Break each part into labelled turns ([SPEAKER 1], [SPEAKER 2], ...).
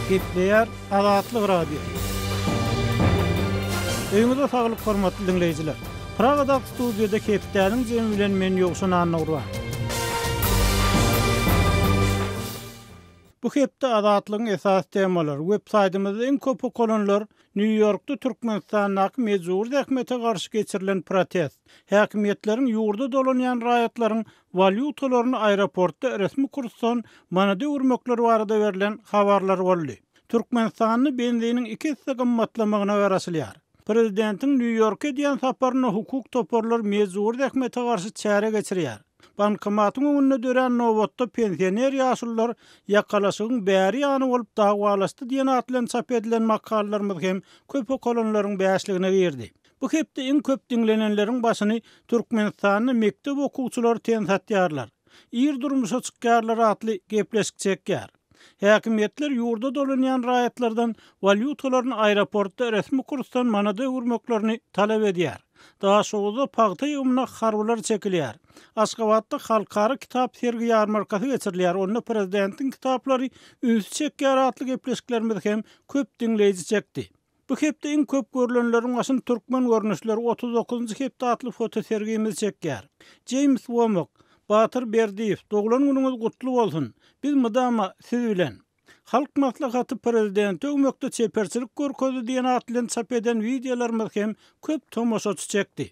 [SPEAKER 1] Gepleýär Azatlyk Radiosy. Öýüňize saglyk hormatly diňleýjiler. Pragadaky studiýada hepdäniň jemi bilen men Ýowşan Annagurban. Bu hepde Azatlygyň esasy temalary, web saýtymyzda iň köp okalanlar Nýu-Ýorkda Türkmenistandaky mejbury zähmete garşy geçirilen protest, häkimiýetleriň ýurda dolanýan raýatlaryň walýutalaryny aeroportda resmi kursdan manada öwürmekleri barada berlen habarlar boldy. Türkmenistanda benziniň iki esse gymmatlamagyna garaşylýar. Prezidentiň Nýu-Ýorka edýän saparynda hukuk toparlar mejbury zähmete garşy çäre geçirýär. Bankomatyň öňünde dörän nobatda pensioner ýaşulular ýakalaşygyň bäri ýany bolup dawalaşdy diýen at bilen çap edilen makalalarymyz hem köp okalanlaryň bäşligine girdi. Bu hepde iň köp diňlenenleriň başyny Türkmenistanda mekdep okuwçylary ten satýarlar, ir durmuşa çykýarlar atly gepleşik çekýär. Häkimiýetler ýurda dolanýan raýatlardan walýutalaryny aeroportda resmi kursdan manada öwürmeklerini talap edýär. Daşoguzda pagta ýygymyna harbylar çekilýär. Aşgabatda halkara kitap sergi-ýarmarkasy geçirilýär, onda prezidentiň kitaplary ünsi çekýär atly gepleşiklerimiz hem köp diňleýji çekdi. Bu hepde iň köp görlenleriň başyny Türkmen görnüşleri 39-njy hepde atly fotosergimiz çekýär. Jeýms Womak, Batyr Berdiýew, doglan günüňiz gutly bolsun! Biz mydama siz bilen! Halk Maslahaty Prezidenti öwmekde çeperçilik görkezdi diýen at bilen çap eden wideolarymyz hem köp tomaşaçy çekdi.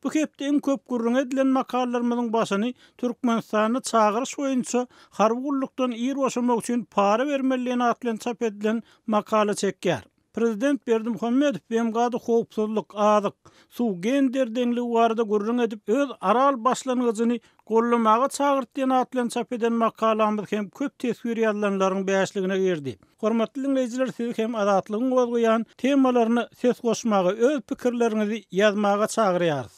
[SPEAKER 1] Bu hepde iň köp gürrüňi edilen makalalarymyzyň başyny Türkmenistanda çagyryş boýunça harby gullukdan ir boşamak üçin para bermeli diýen at bilen çap edilen makala çekýär. Prezident Berdimuhamedow BMG-da howpsuzlyk, azyk, suw, gender deňligi barada gürrüň edip, öz Aral başlangyjyny goldamaga çagyrdy diýen at bilen çap eden makalamyz hem köp teswir ýazylanlaryň bäşligine girdi. Hormatly diňleýjiler sizi hem Azatlygyň gozgaýan temalaryna ses goşmaga, öz pikirleriňizi ýazmaga çagyrýarys.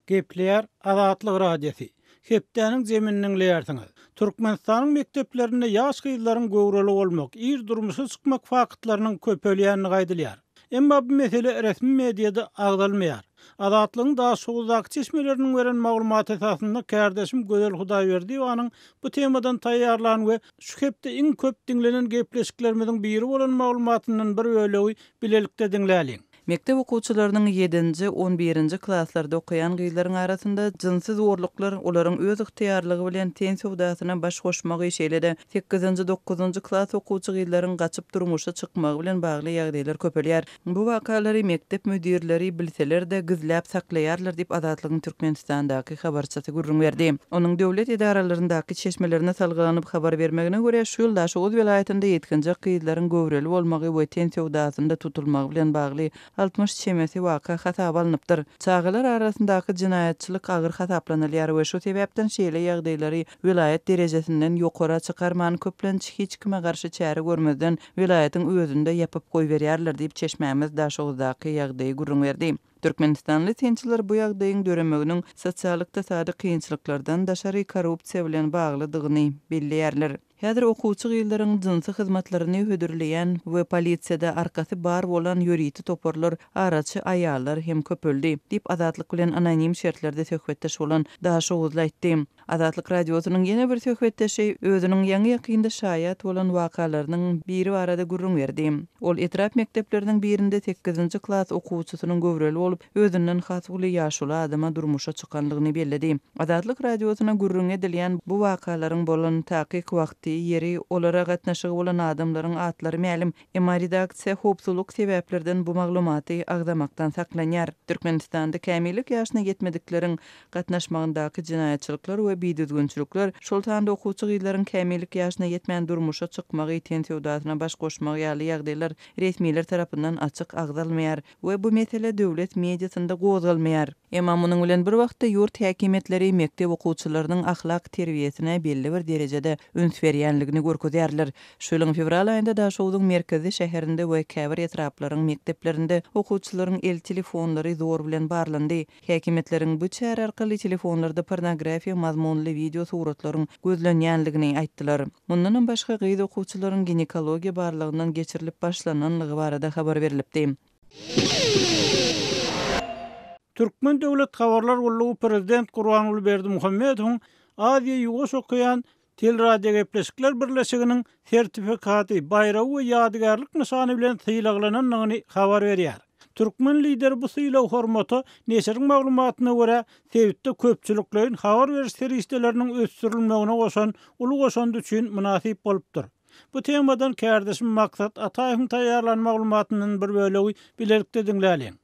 [SPEAKER 1] Gepleýär Azatlyk Radiosy. Hepdäniň jemini diňleýärsiňiz. Türkmenistanyň mekdeplerinde ýaş gyzlaryň göwreli bolmak, ir durmuşa çykmak faktlarynyň köpelýändigi aýdylýar. Emma bu mesele resmi mediada agzalmaýar. Azatlygyň Daşoguzdaky çeşmeleriniň beren maglumaty esasynda kärdeşim Gözel Hudaýberdiýewanyň bu temadan taýýarlan we şu hepde iň köp diňlenen gepleşiklerimiziň biri bolan maglumatyndan bir bölegi bilelikde diňläliň.
[SPEAKER 2] Mekdep okuwçylarynyň ýedinji, on birinji klaslarda okaýan gyzlaryň arasynda jynsy zorluklar, olaryň öz ygtyýarlygy bilen ten söwdasyna baş goşmagy, şeýle-de sekizinji, dokuzynjy klas okuwçy gyzlaryň gaçyp durmuşa çykmagy bilen bagly ýagdaýlar köpelýär. Bu wakalary mekdep müdirleri bilseler-de, gizläp saklaýarlar diýip, Azatlygyň Türkmenistandaky habarçysy gürrüň berdi. Onuň döwlet edaralaryndaky çeşmelerine salgylanyp habar bermegine görä, şu ýyl Daşoguz welaýatynda ýetginjek gyzlaryň göwreli bolmagy we ten söwdasynda tutulmagy bilen bagly 60 çemesi waka hasaba alnypdyr. Çagalar arasyndaky jenaýatçylyk agyr hasaplanylýar we şu sebäpden şeýle ýagdaýlary welaýat derejesinden ýokara çykarman, köplenç hiç kime garşy çäre görmezden welaýatyň özünde ýapyp goýberýärler diýip, çeşmämiz Daşoguzdaky ýagdaýy gürrüň berdi. Türkmenistanly synçylar bu ýagdaýyň döremeginiň sosial-ykdysady kynçylyklardan daşary korrupsiýa bilen baglydygyny belleýärler. Häzir okuwçy gyzlaryň jynsy hyzmatlaryny hödürleýän we polisiýada arkasy bar bolan ýörite toparlar, araçy aýallar hem köpeldi, diýip, Azatlyk bilen anonim şertlerde söhbetdeş bolan daşoguzly aýtdy. Azatlyk Radiosynyň ýene bir söhbetdeşi özüniň ýaňy-ýakynda şaýat bolan wakalarynyň biri barada gürrüň berdi. Ol etrap mekdepleriniň birinde sekizinji klas okuwçysynyň göwreli bolup, özünden has uly ýaşuly adama durmuşa çykanlygyny belledi. Azatlyk Radiosyna gürrüňi edilýän bu wakalaryň bolan takyk wagty, ýeri, olara gatnaşygy bolan adamlaryň atlary mälim. Emma redaksiýa howpsuzlyk sebäplerden bu maglumaty agzamakdan saklanýar. Türkmenistanda kämillik ýaşyna ýetmedikleriň gatnaşmagyndaky jenaýatçylyklar we bidüzgünçilikler, şol sanda okuwçy gyzlaryň kämillik ýaşyna ýetmän durmuşa çykmagy, ten söwdasyna baş goşmagy ýaly ýagdaýlar resmiler tarapyndan açyk agzalmaýar we bu mesele döwlet mediasynda gozgalmaýar. Emma munuň bilen bir wagtda ýurt häkimiýetleri mekdep okuwçylarynyň ahlak terbiýesine belli bir derejede üns berýänligini görkezýärler. Şu ýylyň fewral aýynda Daşogzuň merkezi şäherinde we käbir etraplaryň mekdeplerinde okuwçylaryň el telefonlary zor bilen barlandy. Häkimiýetleriň bu çäre arkaly telefonlarda pornografiýa mazmunly wideo suratlaryň gözlenýänligini aýtdylar. Mundanam başga gyz okuwçylaryň ginekologiýa barlagyndan geçirilip başlananlygy barada habar berlipdi.
[SPEAKER 1] Türkmen döwlet habarlar gullugy prezident Gurbanguly Berdimuhamedowyň Aziýa-Ýuwaş okean. Teleradiogepleşikler birleşiginiň sertifikaty, baýragy we ýadygärlik nyşany bilen sylaglanandygyny habar berýär. Türkmen Lideri bu sylag-hormata, neşiriň maglumatyna görä, sebitde köpçülikleýin habar beriş serişdeleriniň ösdürilmegine goşan uly goşandy üçin mynasyp bolupdyr. Bu temadan kärdeşim Maksat Ataýewiň taýýarlan maglumatyndan bir bölegi bilelikde diňläliň.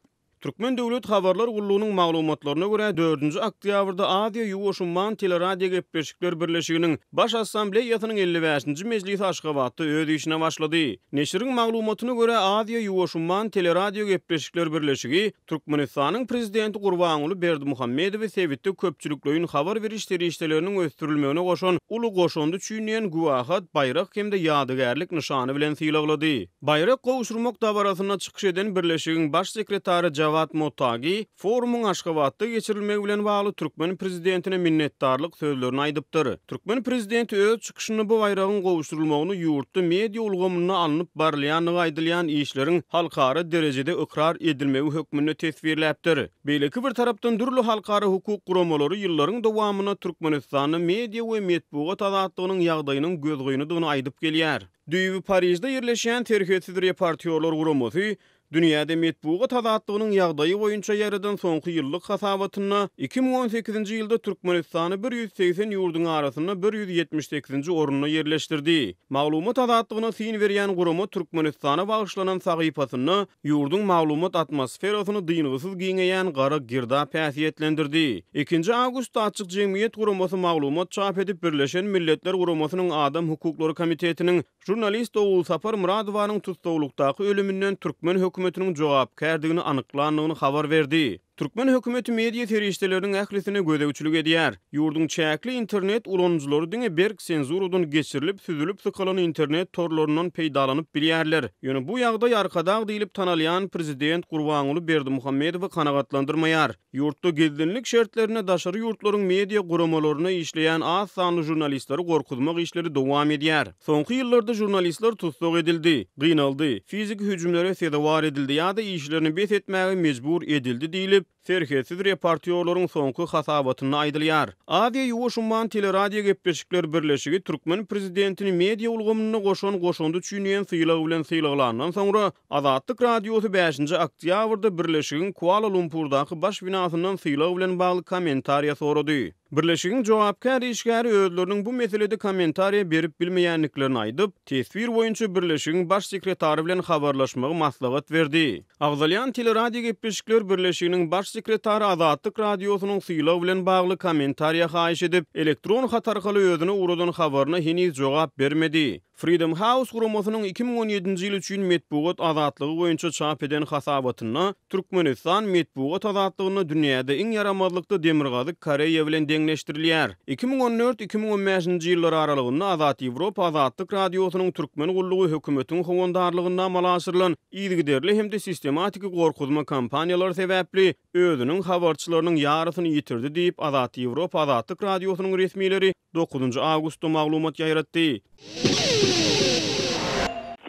[SPEAKER 3] Türkmen döwlet habarlar gullugynyň maglumatlaryna görä, dördünji oktýabrda Aziýa-Ýuwaş umman teleradiogepleşikler birleşiginiň Baş Assambleýasynyň 55-nji mejlisi Aşgabatda öz işine başlady. Neşiriň maglumatyna görä, Aziýa-Ýuwaş umman teleradiogepleşikler birleşigi Türkmenistanyň Prezidenti Gurbanguly Berdimuhamedowy sebitde köpçülikleýin habar beriş serişdeleriniň ösdürilmegine goşan uly goşandy üçin diýen güwahat, baýrak hem-de ýadygärlik nyşany bilen sylaglady. Baýrak gowşurmak dabarasynda çykyş eden birleşigiň baş sekretary Jawad Mottagi forumyň Aşgabatda geçirilmegi bilen bagly türkmen prezidentine minnetdarlyk sözlerini aýdypdyr. Türkmen prezidenti öz çykyşynda bu baýragyň gowşurylmagyny ýurtda media ulgamynda alnyp barylýandygy aýdylýan işleriň halkara derejede ykrar edilmegi hökmünde teswirläpdir. Beýleki bir tarapdan dürli halkara hukuk guramalary ýyllaryň dowamynda Türkmenistanda media we metbugat azatlygynyň ýagdaýynyň gözgynydygyny aýdyp gelýär. Düýbi Parižde ýerleşýän Serhetsiz reportýorlar guramasy dünýäde metbugat azatlygynyň ýagdaýy boýunça ýaýradan soňky ýyllyk hasabatynda 2018-nji ýylda Türkmenistany 180 ýurduň arasynda 178-nji orunda ýerleşdirdi. Maglumat azatlygyna syn berýän gurama Türkmenistana bagyşlanan sahypasynda ýurduň maglumat atmosferasyny dyngysyz giňeýän gara girdap häsiýetlendirdi. Ikinji awgustda Açyk jemgyýet guramasy maglumat çap edip, Birleşen Milletler Guramasynyň Adam hukuklary komitetiniň žurnalist Ogulsapar Myradowanyň tussaglykdaky ölüminden türkmen hökümetiniň jogapkärdigini anyklandygyny habar berdi. Türkmen hökümeti media serişdeleriniň ählisine gözegçilik edýär. Ýurduň çäkli internet ulanyjylary diňe berk senzuradan geçirilip, süzülip sykalan internet torlaryndan peýdalanyp bilýärler. Ýöne bu ýagdaý Arkadag diýlip tanalýan prezident Gurbanguly Berdimuhamedowy kanagatlandyrmaýar. Ýurtda gizlinlik şertlerinde daşary ýurtlaryň media guramalarynda işleýän az sanly žurnalistleri gorkuzmak işleri dowam edýär. Soňky ýyllarda žurnalistler tussag edildi, gynaldy, fiziki hüjümlere sezewar edildi ýa-da işlerini bes etmäge mejbur edildi diýlip, Serhetsiz reportýorlaryň soňky hasabatynda aýdylýar. Aziýa-Ýuwaş umman teleradiogepleşikler birleşigi türkmen prezidentini media ulgamynda goşan goşandy üçin diýen sylag bilen sylaglandan soňra, Azatlyk Radiosy bäşinji oktýabrda birleşigiň Kuala-Lumpurdaky baş binasyndan sylag bilen bagly kommentariýa sorady. Birleşigiň jogapkär işgäri özleriniň bu meselede kommentariýa berip bilmeýändiklerini aýdyp, teswir boýunça birleşigiň baş sekretary bilen habarlaşmagy maslahat berdi. Agzalýan teleradiogepleşikler birleşiginiň baş sekretary Azatlyk Radiosynyň sylag bilen bagly kommentariýa haýyş edip, elektron hat arkaly özüne ugradan habaryna heniz jogap bermedi. Freedom House guramasynyň 2017-nji ýyl üçin metbugat azatlygy boýunça çap eden hasabatynda Türkmenistan metbugat azatlygynda dünýäde iň ýaramazlykda Demirgazyk Koreýa bilen deňleşdirilýär. 2014, 2015-nji ýyllar aralygynda Azat Ýewropa Azatlyk Radiosynyň türkmen gullugy hökümetiň howandarlygynda amala aşyrylan yzygiderli hem-de sistematiki gorkuzma kampaniýalary sebäpli özüniň habarçylarynyň ýarysyny ýitirdi diýip, Azat Ýewropa Azatlyk Radiosynyň resmileri dokuzynjy awgustda maglumat ýaýratdy.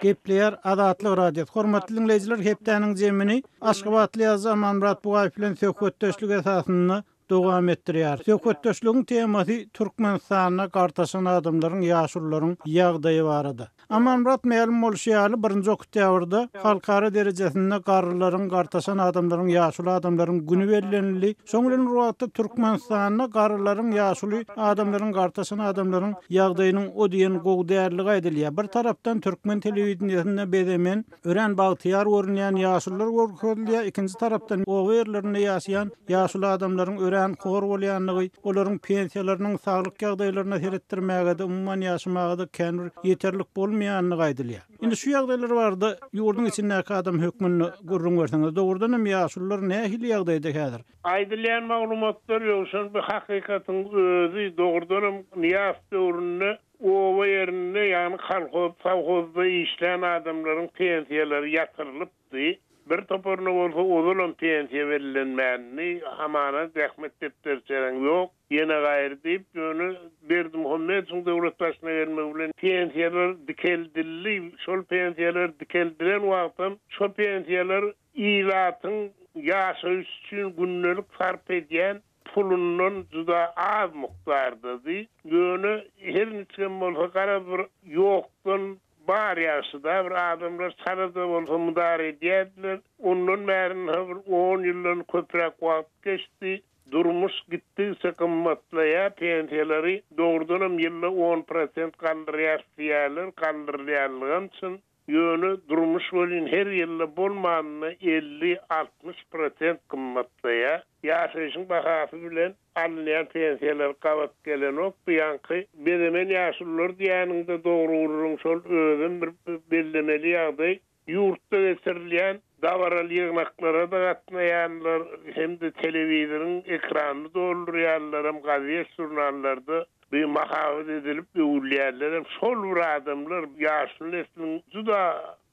[SPEAKER 1] Gepleýär Azatlyk Radiosy. Hormatly diňleýjiler, hepdäniň jemini aşgabatly ýazyjy Amanmyrat Bugaýew bilen söhbetdeşlik esasynda dowam etdirýäris. Söhbetdeşligiň temasy Türkmenistanda gartaşan adamlaryň, ýaşulularyň ýagdaýy barada. Amanmyrat mälim bolşy ýaly, birinji oktýabrda halkara derejesinde garrylaryň, gartaşan adamlaryň, ýaşuly adamlaryň güni bellenildi. Şoň bilen bir wagtda Türkmenistanda garrylaryň, ýaşuly adamlaryň, gartaşan adamlaryň ýagdaýynyň o diýen gowy däldigi aýdylýar. Bir tarapdan türkmen telewideniýesinde bezemen, Örän bagtyýar görünýän ýaşulular görkezilýär, ikinji tarapdan oba ýerlerinde ýaşaýan ýaşuly adamlaryň örän hor bolýandygy, olaryň pensiýalarynyň saglyk ýagdaýlaryna seretdirmäge-de, umuman ýaşamaga-da kän bir ýeterlik bolmaýandygy aýdylýar. Indi şu ýagdaýlar barada ýurduň içindäki adam hökmünde gürrüň berseňiz, dogrudan hem ýaşulular nähili ýagdaýda häzir?
[SPEAKER 4] Aýdylýan maglumatlar Ýowşan bu hakykatyň özi, dogrudanam Nyýazow döwründe Oba ýerinde, ýagny kolhoz, sowhozda işlän adamlaryň pensiýalary ýatyrylypdy. Bir toparyna bolsa ozalam pensiýa bellenmändi. Hamana zähmet depderçäň ýok, ýene gaýry diýip, ýöne Berdimuhamedowyň döwlet başyna gelmegi bilen pensiýalar dikeldildi. Şol pensiýalar dikeldilen wagtam şo pensiýalar ilatyň ýaşaýyş üçin gündelik sarp edýän. pulundan juda az mukdardady. Ýöne her niçigem bolsa garaz bir ýokdan bar ýagşy-da, bir adamlar çala-da bolsa mydar edýärdiler. Ondan bäri ynha bir on ýyldan köpräk wagt geçdi. Durmuş gitdigiçe gymmatlaýar, pensiýalary dogrudanam ýylda on prosent galdyrýarys diýýärler, galdyrylýanlygam çyn. Ýöne durmuş welin her ýylda bolmanynda 50, 60 prosent gymmatlaýar. Ýaşaýşyň bahasy bilen alynýan pensiýalar gabat gelenok. Bu ýaňky bezemen ýaşulular diýýäniňde dogry gürrüň şol özem bir bellemeli ýagdaý. Ýurtda geçirilýän dabaraly ýygnaklara-da gatnaýanlar hem-de telewizoryň ekranyny doldurýanlaram gazet-žurnallarda bu mahabat edilip öwülýänlerem şol bir adamlar ýaşuly nesliň juda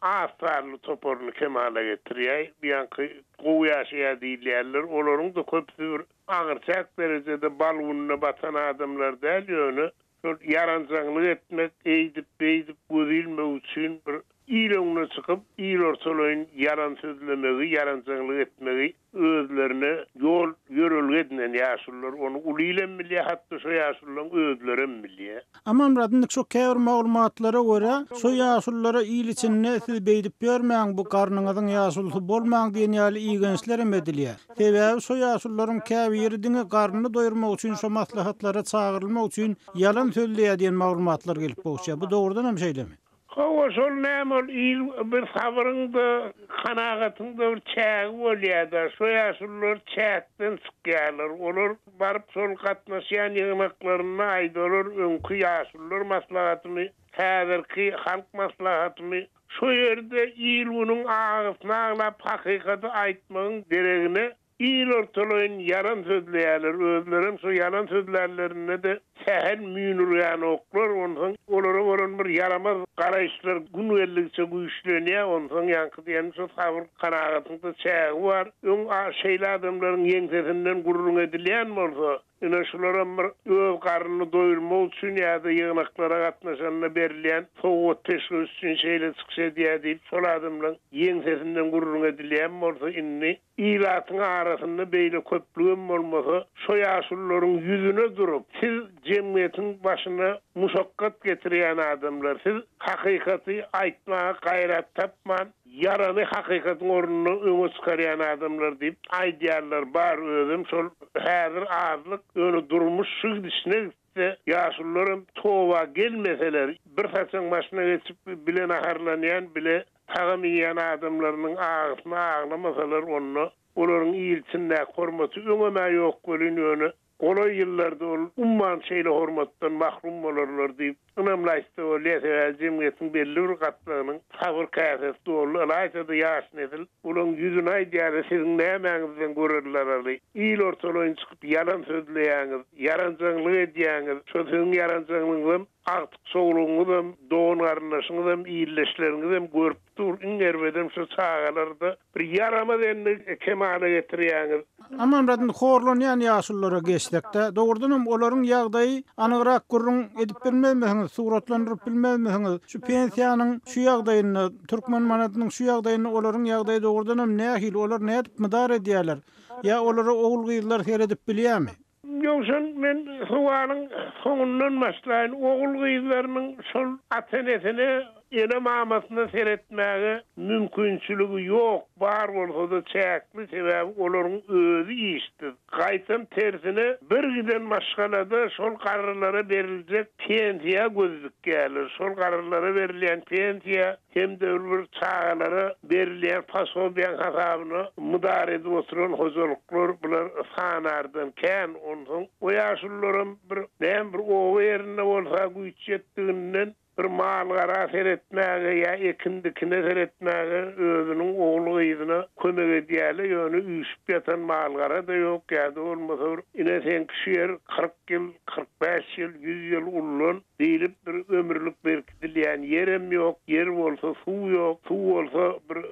[SPEAKER 4] az sanly toparyny kemala getirýär. Bu ýaňky gowy ýaşaýar diýilýänler, olaryň-da köpüsi bir aňyrçäk derejede bal gününe batan adamlar däl, ýöne Şol ýaranjaňlyk etmek, eýdip-beýdip göz ilmek üçin bir il öňüne çykyp, il ortalaýyn ýalan sözlemegi, ýaranjaňlyk etmegi özlerine ýol, ýörelge edinen ýaşulular. Ony uly ilem bilýär, hatda şo ýaşulularyň özlerem bilýär.
[SPEAKER 1] Amanmyrat, indi şo käbir maglumatlara görä, şo ýaşululara il içinde siz beýdip ýörmäň, bu garnyňyzyň ýaşulusy bolmaň diýen ýaly igençlerem edilýär. Sebäbi şo ýaşulularyň käbiri diňe garnyny doýurmak üçin şo maslahatlara çagyrylmak üçin ýalan sözleýär diýen maglumatlar gelip gowuşýar. Bu dogrudan hem şeýlemi?
[SPEAKER 4] Hawa şol näme ol il bir sabyryňda kanagatyňda bir çägi bolýada şo ýaşulular çäkden çykýarlar olar baryp şol gatnaşýan ýygnaklarynda aýdalar öňki ýaşulular maslahatymy häzirki halk maslahatymy Şo ýerde il-günüň agysyny aglap hakykaty aýtmagyň deregine il ortalaýyn ýalan sözleýärler, özlerem şo ýalan sözlänlerinde-de sähel müýnürgänoklar, onsoň olara bolan bir ýaramaz garaýyşlar gün geldigiçe güýçlenýär, onsoň ýaňky diýenim şo sabyr kanagatyň-da çägi bar, öň şeýle adamlaryň ýeňsesinden gürrüň edilýän bolsa, Ine, şularam bir öz garnyny doýurmak üçin ýa-da ýygnaklara gatnaşanda berilýän sowgat-peşgeş üçin şeýle çykyş edýär diýip, şol adamlaryň ýeňsesinden gürrüň edilýän bolsa, indi ilatyň arasynda beýle köplügem bolmasa, şo ýaşulularyň ýüzüne durup, siz jemgyýetiň başyna muşakgat getirýän adamlar, siz hakykaty aýtmaga gaýrat tapman, Ýarany hakykatyň ornuna öňe çykarýan adamlar diýip aýdýarlar bar özem şol häzir azlyk ýöne durmuş şu gidişine gitse ýaşulularam toba gelmeseler bir saçaň başyna geçip bile naharlanýan bile tagam iýýän adamlarynyň agysyny aglamasalar onda olaryň il içindäki hormaty öňem-ä ýok welin ýöne Golaý ýyllarda ol umuman şeýle hormatdan mahrum bolarlar diýip, ynamly aýtsa bolýar, sebäbi jemgyýetiň belli bir gatlagynyň sabyr käsesi doldy, ylaýta-da ýaş nesil olaň ýüzüne aýdýarlar, siziň nämäňizden görerleraly, il ortalaýyn çykyp ýalan sözleýäňiz, ýaranjaňlyk edýäňiz, şo siziň ýaranjaňlygyňyzam agtyk-çowlugyňyzam, dogan-garyndaşyňyzam, ildeşleriňizem görüp dur, iň erbedem şo çagalarda bir ýaramaz endik kemala getirýäňiz.
[SPEAKER 1] Amanmyrat indi horlanýan ýaşululara geçsekde, dogrudanam olaryň ýagdaýy anygrak gürrüň edip bilmezmisiňiz, suratlandyryp bilmezmisiňiz? Şu pensiýanyň şu ýagdaýynda, türkmen manadynyň şu ýagdaýynda olaryň ýagdaýy dogrudanam nähili, olar nädip mydar edýärler? Ýa olara ogul-gyzlar seredip bilýärmi?
[SPEAKER 4] Ýowşan, men sowalyň soňundan başlaýyn. Ogul-gyzlarynyň şol ata-enesine, ene-mamasyna seretmäge mümkinçiligi ýok, bar bolsa-da çäkli, sebäbi olaryň özi işsiz. Gaýtam tersine, bir giden maşgalada şol garrylara beriljek pensiýa göz dikýärler. Şol garrylara berilýän pensiýa hem-de bir çagalara berilýän posobiýaň hasabyna mydar edip oturan hojalyklar bular sanardan kän. Onsoň o ýaşulularam bir näme bir oba ýerinde bolsa güýç ýetdiginden bir mal-gara seretmäge ýa ekin-dikine seretmäge özüniň ogul-gyzyna kömek edýärler, ýöne üýşüp ýatan mal-gara-da ýok ýa-da bolmasa bir ine seňki şu ýer 40 ýyl, 45 ýyl, ýüz ýyl ullan diýlip bir ömürlik berkidilýän ýerem ýok, ýer bolsa suw ýok, suw bolsa bir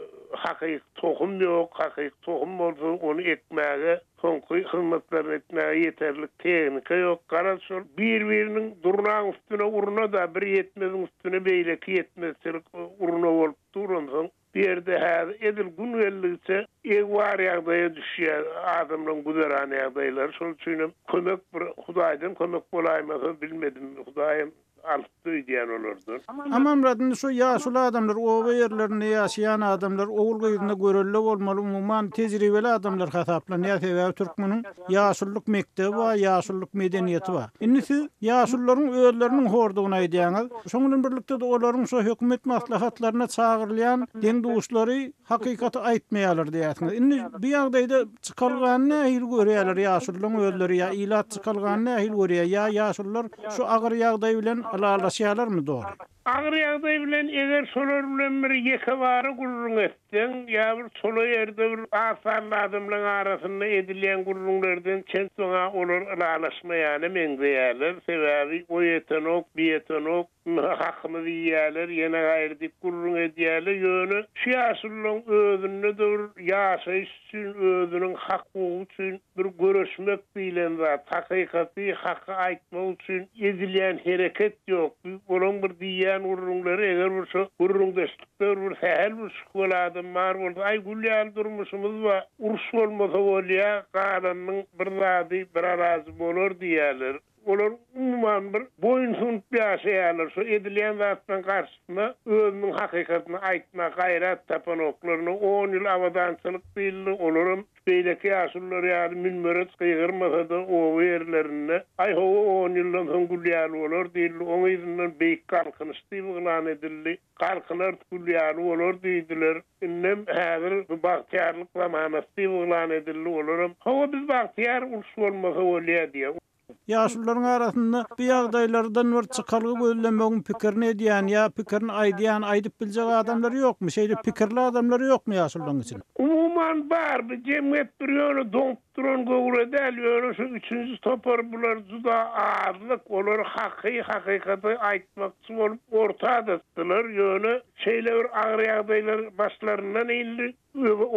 [SPEAKER 4] hakyky tohum ýok, hakyky tohum bolsa ony ekmäge, soňky hyzmatlaryny etmäge ýeterlik tehnika ýok. Garaz şol bir-biriniň durnagyň üstüne urna-da, bir ýetmeziň üstüne beýleki ýetmezçilik urna bolup dur onsoň. Bu ýerde häzir edil gün geldigiçe egbar ýagdaýa düşýär adamlaryň güzeran ýagdaýlary. Şonuň üçinem kömek bir Hudaýdan kömek bolaýmasa bilmedim. Hudaýam alypdy öýdýän olardan.
[SPEAKER 1] Amanmyrat indi şu ýaşuly adamlar oba ýerlerinde ýaşaýan adamlar ogul gyzyna görelde bolmaly umuman tejribeli adamlar hasaplanýar sebäbi türkmeniň ýaşulylyk mekdebi bar ýaşulylyk medeniýeti bar. Indi siz ýaşulularyň özleriniň hordugyny aýdýaňyz şoň bilen birlikde-de olaryň şo hökümet maslahatlaryna çagyrylýan deň-duşlary Hakykaty aýtmaýarlar diýýärsiňiz. Indi bu ýagdaýda çykalgany nähili görýärler ýaşulularyň özleri ýa ilat çykalgany nähili görýär ýa ýaşulular şu agyr ýagdaý bilen ylalaşýarlarmy doly?
[SPEAKER 4] Agyr ýagdaý bilen eger şolar bilen bir ýekebara gürrüň etseň ýa bir çola ýerde bir az sanly adamlaryň arasynda edilýän gürrüňlerden çen tutsaň-a olar ylalaşmaýana meňzeýärler. Sebäbi o ýetenok, bi ýetenok. Hakymyzy iýýärler, ýene gaýry diýip gürrüň edýärler. Ýöne şu ýaşulularyň özünde-de bir ýaşaýyş üçin, özüniň hak-hukugy üçin bir göreşmek diýlen zat, hakykaty, haky aýtmak üçin edilýän hereket ýok. Olaryň bir diýýän gürrüňleri eger bir şo gürrüňdeşlikde bir sähel bir şübheli adam bar bolsa, aý gül ýaly durmuşymyz bar, uruş bolmasa bolýar, galanynyň bir zady, bir alajy bolar diýýärler. Olar umuman bir boýun sunup ýaşaýarlar. Şu edilýän zatlaryň garşysyna özüniň hakykatyny aýtma gaýrat tapanoklar. Ine on ýyl abadançylyk diýildi, olaram beýleki ýaşulular ýaly münbere gygyrmasa-da oba ýerlerinde aý hawa on ýyldan soň gül ýaly bolar diýildi. Oň yzyndan beýik galkynyş diýip yglan edildi. Galkynarys gül ýaly bolar diýdiler. Indem häzir bu bagtyýarlyk zamanasy diýip yglan edildi. Olaram hawa biz bagtyýar uruş bolmasa bolýar diýýär.
[SPEAKER 1] Ýaşulularyň arasynda bu ýagdaýlardan bir çykalga gözlemegiň pikirini edýän ýa pikirini aýdýan, aýdyp biljek adamlar ýokmy? Şeýle pikirli adamlar ýokmy ýaşulularyň içinde?
[SPEAKER 4] Umuman bar, bu jemgyýet bir ýöne doňup duran göwre däl, ýöne şu üçünji topar bular juda azlyk, olar haky, hakykaty aýtmakçy bolup orta çykdylar, ýöne şeýle bir agyr ýagdaýlar başlaryndan indi,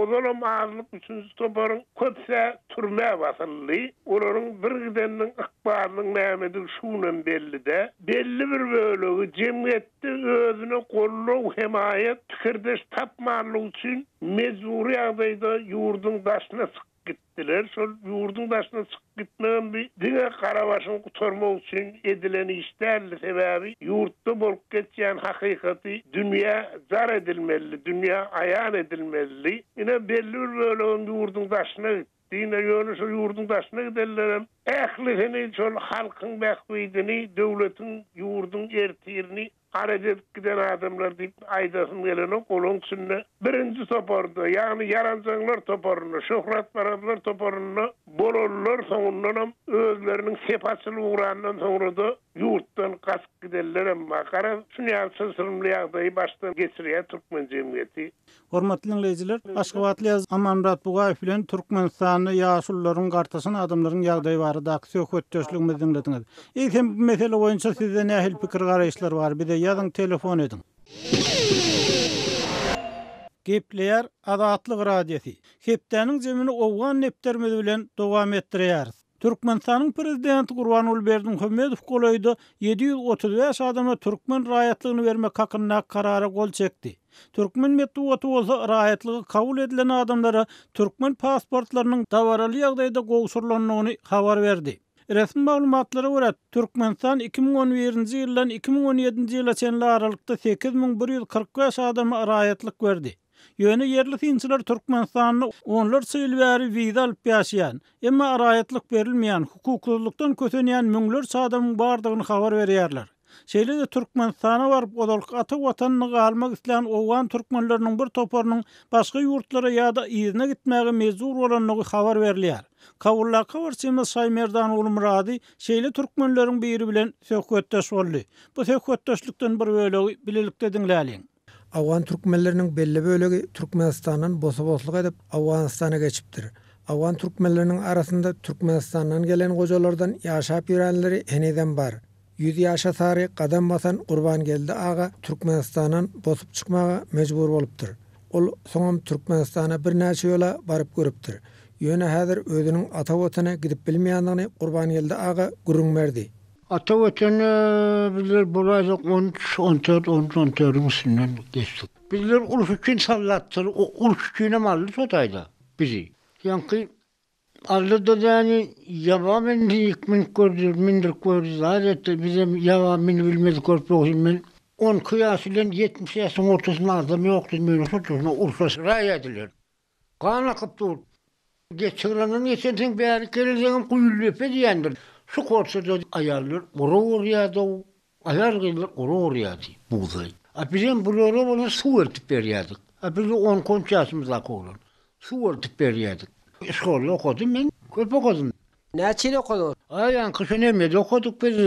[SPEAKER 4] Ozalam azlyk üçünji toparyň köpüs-ä türmä basyldy. Olaryň birgideniniň ykbalynyň nämedigi şu günem belli däl. Belli bir bölegi jemgyýetde özüne goldaw, hemaýat, pikirdeş tapmanlygy üçin mejbury ýagdaýda ýurduň daşyna çykyp gitdiler. Şol ýurduň daşyna çykyp gitmegem bir diňe gara başyňy gutarmak üçin edilen iş däldi. Sebäbi ýurtda bolup geçýän hakykaty dünýä jar edilmelidi, dünýä aýan edilmelidi. Ine, belli bir bölegem ýurduň daşyna gitdi. Ine, ýöne şol ýurduň daşyna gidenlerem ählisini şol halkyň bähbidini, döwletiň, ýurduň ertirini Alada edip giden adamlar diýip aýdasym gelenok, olaň içinde birinji toparda, ýagny ýaranjaňlar toparynda, şöhratparazlar toparynda bolanlar soňundanam özleriniň sepi açylyp ugrandan soňra-da ýurtdan gaçyp gidenlerem bar. Garaz, şuny ýaly çylşyrymly ýagdaýy başdan geçirýär türkmen jemgyýeti.
[SPEAKER 1] Hormatly diňleýjiler, aşgabatly ýazyjy Amanmyrat Bugaýew bilen Türkmenistanda ýaşulularyň, gartaşan adamlaryň ýagdaýy baradaky söhbetdeşligimizi diňlediňiz. Eýsem, bu mesele boýunça sizde nähili pikir-garaýyşlar bar, bize ýazyň, telefon ediň. Gepleýär Azatlyk Radiosy. Hepdäniň jemini owgan depderimiz bilen dowam etdirýäris. Türkmenistanyň Prezidenti Gurbanguly Berdimuhamedow golaýda 735 adama türkmen raýatlygyny bermek hakyndaky karara gol çekdi. Türkmen metbugaty bolsa raýatlygy kabul edilen adamlara türkmen pasportlarynyň dabaraly ýagdaýda gowşurylandygyny habar berdi. Resmi maglumatlara görä, Türkmenistan 2011-nji ýyldan 2017-nji ýyla çenli aralykda 8145 adama raýatlyk berdi. Ýöne ýerli synçylar Türkmenistanda onlarça ýyl bäri wiza alyp ýaşaýan, emma raýatlyk berilmeýän, hukuksyzlykdan kösenýän müňlerçe adamyň bardygyny habar berýärler. Şeýle-de Türkmenistana baryp, ozalky ata watanynda galmak islän owgan türkmenleriniň bir toparynyň başga ýurtlara ýa-da yzyna gitmäge mejbur bolandygy habar berilýär. Kabuldaky habarçymyz Şaýmerdan Gulmyrady şeýle türkmenleriň biri bilen söhbetdeş boldy. Bu söhbetdeşlikden bir bölegi bilelikde diňläliň.
[SPEAKER 5] Owgan türkmenleriniň belli bölegi Türkmenistandan bosa-bosluk edip, Owganystana geçipdir. Owgan türkmenleriniň arasynda Türkmenistandan gelen gojalardan ýaşap ýörenleri henizem bar. Ýüz ýaşa sary gadam basan Gurbangeldi aga Türkmenistandan bosup çykmaga mejbur bolupdyr. Ol soňam Türkmenistana birnäçe ýola baryp görüpdir. Ýöne häzir özüniň ata Watana gidip bilmeýändigini Gurbangeldi aga gürrüň berdi.
[SPEAKER 6] Ata Watana bizler bolaýsak on üç, on dört, on üç, on dördüň üstünden geçdik. Bizler uruş üçin soldatlar, uruş üçinem aldy şo taýda bizi. Ýaňky aldy-da däni ýaba mindi, münüp gördi, mündürip gördi, zat etdi. Bizem ýaba münübilmedik görüp ýok men 12 ýaş bilen 70 ýaşyň ortasynda adam ýokdy, meni şo tuşuna urşa süräýediler. Gan akyp dur. Geçirandan geçensoň bärik gelseňem Guýuldepe diýendir. Şu korçada aýallar gura urýady-ow. Aýal-gyzlar gura urýady bugdaý. A bizem bulara bolsa suw eltip berýärdik. A biz on iki, on üç ýaşymyzdaky oglan. Suw eltip berýärdik. Şkolda okadym men. Köp okadym.
[SPEAKER 7] Näçe ýyl okadyňyz?
[SPEAKER 6] A ýaňky şu nemede okadyk biz.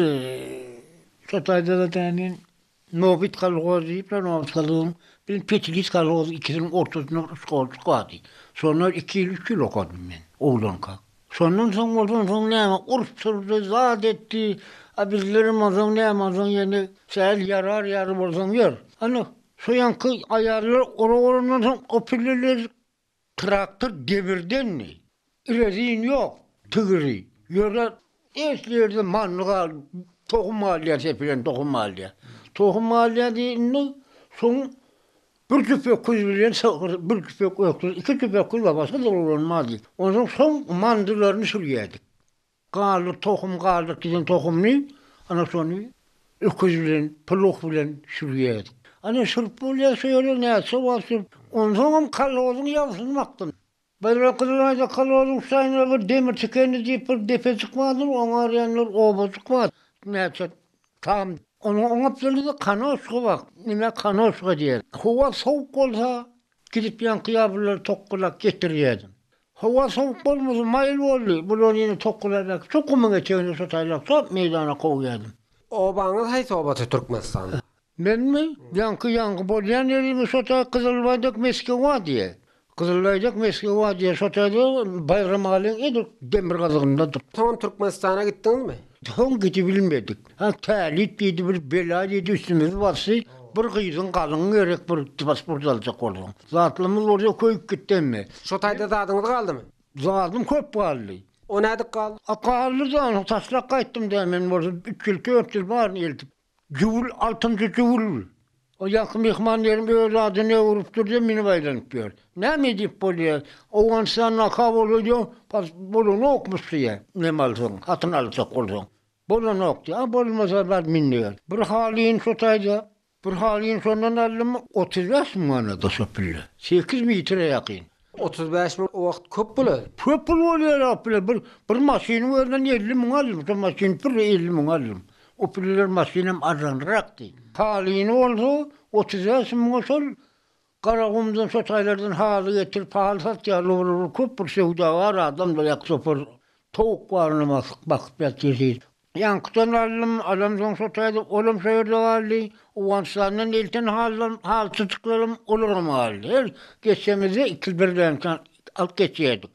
[SPEAKER 6] Şo taýda-da däni Nobit kolhozy diýipler, Nobit kolhozyň bilen Petilis kolhozy ikisiniň ortasynda bir şkolçyk bardy. Şonda iki ýyl, üç ýyl okadym men, oglankak. Şondan soň bolsa onsoň näme, uruş turdy, zat etdi. A bizlerem onsoň näme, onsoň ýene sähel ýarar ýaly bolsaň ýör. Ana, şo ýaňky aýallar orak orandan soň o pilleler Traktor demirdendi. Rezin ýok, tigiri. Ýöne esli ýerde manny gal, tohum galýar, sepilen tohum galýar. Tohum galýar diýende, soň bir jüp öküz bilen sygyr, bir jüp öküz, iki jüp öküz bar, başga-da ulanmazdy. Onsoň soň mandylaryny sürýärdik. Galdyr tohum galdyr diýen tohumyny ana şony öküz bilen pluh bilen sürýärdik. Ana sürüp bolýar şo ýere näçe wagt sürüp onsoňam kolhozyň ýagsyny bakdym. Bir Gyzylaýda kolhozyň şaýynda bir demir tikendi diýip bir depejik bardyr oň arýanlar obajyk bar näçe tam onuň oň gapdalynda kanoşka bar neme kanoşka diýer. Howa sowuk bolsa Gidip ýaňky ýabylary tokgalap getirýärdim. Howa sowuk bolmasa maýyl boldy, bulary ýene tokgalap äkidip, şo gumuň etegine şo taýlap, şo meýdana kowýardym.
[SPEAKER 7] Obaňyz haýsy obasy Türkmenistanda?
[SPEAKER 6] Menmi? Ýaňky ýaňky bolýan ýerimiz şo taý Gyzylbaýdak Meskewa diýýär. Gyzylbaýdak Meskewa diýýär, şo taýda Baýramalyň edil demirgazygyndadyr.
[SPEAKER 7] Soňam Türkmenistana gitdiňizmi?
[SPEAKER 6] Soň gidibilmedik. Ha, tälit diýdi, bir bela diýdi, üstümizi basdy. Bir gyzyň galyňy gerek bir pasport aljak bolsaň. Zatlymyz bolsa köýüp gitdi hemme.
[SPEAKER 7] Şo taýda zadyňyz galdymy?
[SPEAKER 6] Zadym köp galdy.
[SPEAKER 7] O nädip galdy?
[SPEAKER 6] A galdy-da, onsoň taşlap gaýtdym-da, men bolsa üç ýyl, dört ýyl baryny eltip. Jüwül, altynjy jüwül. O ýaňky myhman ýerim öz adyny öwrüpdir-de, münüp aýlanyp ýör. Näme edip bolýar? Owganystanda Kabulda diýýär, pas bolanokmyş diýýär, neme alsaň, hatyn aljak bolsaň. Bolanok diýýär. A bolmasa bar min diýýär. Bir halyny şo taýda, bir halyny şondan aldym, 35 müň manada şo pille. Sekiz metre ýakyn.
[SPEAKER 7] 35 müň o wagt köp pul özi.
[SPEAKER 6] Köp pul bolýar o pille. Bir, bir maşynyň özünden 50 müň aldym. Şo maşyny pürre 50 müň aldym. O pilleler maşynam arzanrakdy. Halyny bolsa 35 müňe şol Garagumdan şo taýlardan haly getirip haly satýarlar olar köp bir söwdagär adamlar ýa topar towuk baryny basyp bakyp ýatyr diýip. Ýaňkydan aldym, alamsoň şo taýda olam şo ýerde galdy. Owganystandan elten halylam halyçyjyklarym olaram galdy. Her geçemizde iki birden alyp geçýärdik.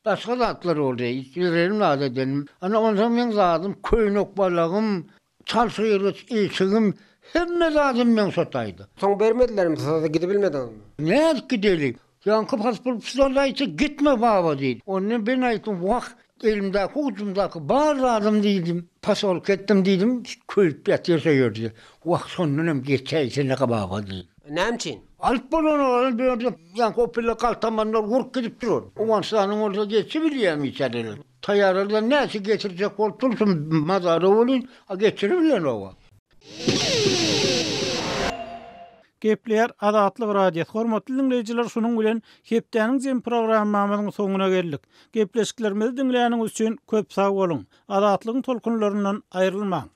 [SPEAKER 6] Başga zatlar boldy, berelim zat edenim. Ana onsoň meň zadym köýnek balagym, Çal sygyr eşigim, hemme zadym meň şo taýda.
[SPEAKER 7] Soň bermedilermi size gidibilmediňizmi?
[SPEAKER 6] Nädip gideli? Ýaňky pasportçylar aýtsa gitme baba diýdi. Onda men aýtdym wah elimdäki ujumdaky bar zadym diýdim. Posolka etdim diýdim, köýüp ýatyr şo ýerde. Wah şondan hem geçäýsene baba diýdi.
[SPEAKER 7] Näme üçin?
[SPEAKER 6] Alyp bolanok bu ýerde ýaňky o pille galtamanlar urup gidip dur. Owganystanyň bolsa geçibilýärmi içeriler. Taýýarlardan näçe geçirjek bolup dursun mazara welin, a geçiribilenok-a.
[SPEAKER 1] Gepleýär Azatlyk Radiosy. Hormatly diňleýjiler şunuň bilen hepdäniň jem programmamyzyň soňuna geldik. Gepleşiklerimizi diňläniňiz üçin köp sag boluň. Azatlygyň tolkunlaryndan aýrylmaň.